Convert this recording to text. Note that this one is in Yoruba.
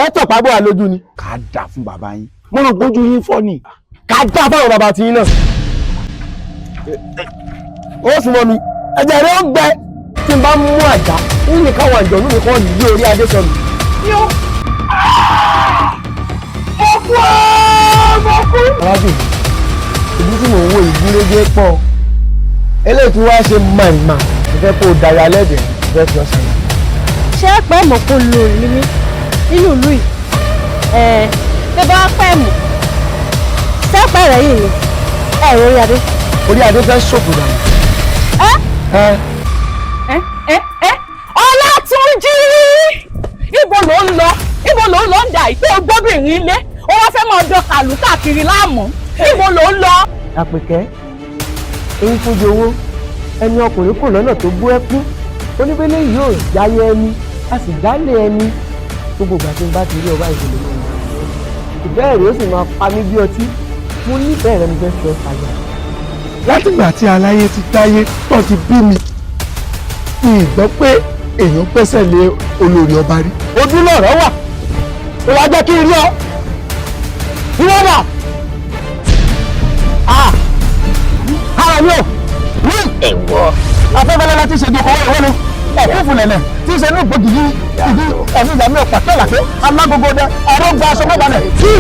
Ẹ tọ̀pá bọ̀ wá lójú ni. Ká dà fún bàbá yín. Mo rò gbójú yín fọ́ ni. Ká dá fáwọn bàbá tí yín náà. Ó sùn mọ́ mi, ẹ̀jẹ̀ rẹ̀ ó gbẹ tí n bá mú àjà ní káwọn àjọ̀nú mi kọ́ yí orí adé sọnù. Mo kú ọ́, mo kú. Arábìnrin, ìlú tí mò ń wo ìgúnrégé pọ̀. Eléyìí tí wàá ṣe màìmà, mo fẹ́ kó o daya lẹ́dẹ̀ẹ́, mo fẹ́ fi ọ́ sẹ́yìn. Ṣé ẹ pẹ́ mọ̀ kó lo ìlú mi nínú ìlú yìí? Ẹ̀ pé bá pẹ́ mọ̀ sẹ́pẹ̀ rẹ̀ yìí ni ẹ̀ orí adé. Orí adé fẹ́ ṣòfò dànù. Ẹ́. Ẹ. Ẹ ẹ ẹ, Ọlátúnjí, ibo ló ń lọ? Ibo ló ń lọ ń dà ìpé ogbóbìnrin ilé ó wá fẹ́ máa dán kàlù káàkiri láàmú? Ibo ló ń lọ? Àpèkẹ́, eyín fúnjú owó ẹni ọkùnrin kò lọ́nà tó gbó ẹkún oníbẹ̀lẹ̀ yóò jáyé ẹni a sì jálè ẹni. Gbogbo ìgbà tí n bá ti rí ọba ìṣẹ̀lẹ̀ náà, ìbẹ́ẹ̀ rẹ̀ ó sì máa pa mí bí ọtí. Mo nífẹ̀ẹ́ rẹ, mo fẹ́ fi ọ́ ṣaya. Látìgbà tí aláyé ti dáyé tó ti bí mi, mi ì gbọ́ pé èèyàn gbẹ́sẹ̀ lé olórí ọba rí. Ojú lọ̀rọ̀ wà, ó wá jẹ́ kí n rí ọ ìwọ́dà ara mi ò ní ẹ̀wọ̀ afẹ́fẹ́lẹ́lá tí ṣe di ọkọ̀ ìwọ́nu ẹ̀fúnfún lẹ̀lẹ̀ tí ṣe ní ìgbòjì yìí ìdí ẹ̀mí ìyàmí ọ̀pá tẹ̀làpé alágogo dẹ ọ̀rọ̀ gba aṣọ mọ́balẹ̀ tí.